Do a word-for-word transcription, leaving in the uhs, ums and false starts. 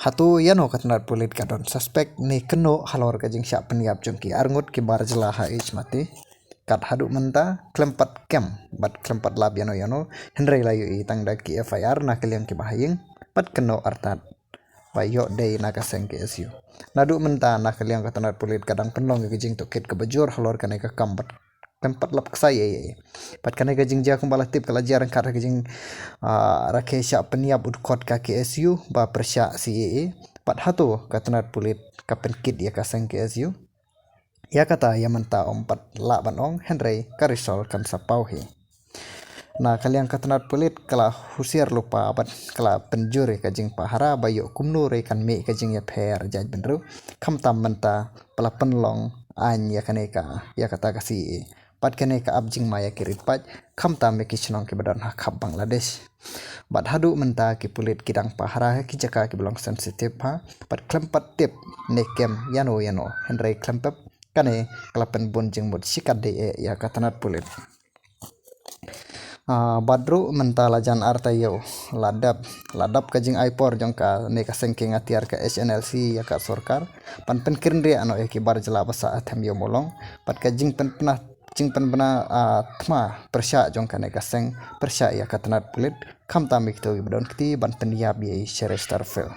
Hato ïano ka tnat pulit ka don suspect ne kynnoh halor ka jingshah pynïap jong ki arngut ki bar jylla ha East Mati? Kat haduh mynta khlem pat kem bad khlem pat lap ïano ïano, hynrei la ïohi tang da ki F I R na ka liang ki bahaïing bad kynnoh artat ba ïoh dei na ka seng K S U. Naduh mynta na ka liang ka tnat pulit ka dang pynlong ïa ka jingtohkit kaba jur halor kane ka kam bad khlem pat lap ksai ei ei. Bad kane ka jingjia kumba la tip ka la jia ryngkat ha ka jing, ah, rakhe shah pynïap u dkhot ka K S U ba pyrshah C A A. Bad hato ka tnat pulit ka pynkit ïa ka seng K S U? Ïa kata ïa mynta ym pat lah ban ong, hynrei ka result kan sa paw hi. Na ka liang ka tnat pulit ka la husiar lypa bad ka la pynjur ïa ka jingpahara ba ïoh kumno ruh kan mih ka jingïapher jaitbynriew, khamtam mynta ba la pynlong aiñ ïa kane ka, ïa kata ka C A A. Bad kane ka ap jingma ïa ki rit paid, khamtam ïa ki shnong kiba don ha khap Bangladesh. Bad haduh mynta ki pulit ki dang pahara ha ki jaka kiba long sensitive ha, bad khlem pat tip ne kem ïano ïano, hynrei khlem pep kane ka la pynbun jingmut shikatdei eh ïa ka tnat pulit. Ah, bad ruh mynta la jan ar taïew la dep, la dep ka jingai por jong kane ka seng kieng atiar ka H N L C ïa ka sorkar ban pynkynriah noh ïa ki bar jylla ba sah ha Them Ïew Mawlong. Bad ka jingpynpna, jingpynbna, ah, thma pyrshah jong kane ka seng pyrshah ïa ka tnat pulit, khamtam ïa kito kiba don kti ban pynïap ïa i Sherester Phil.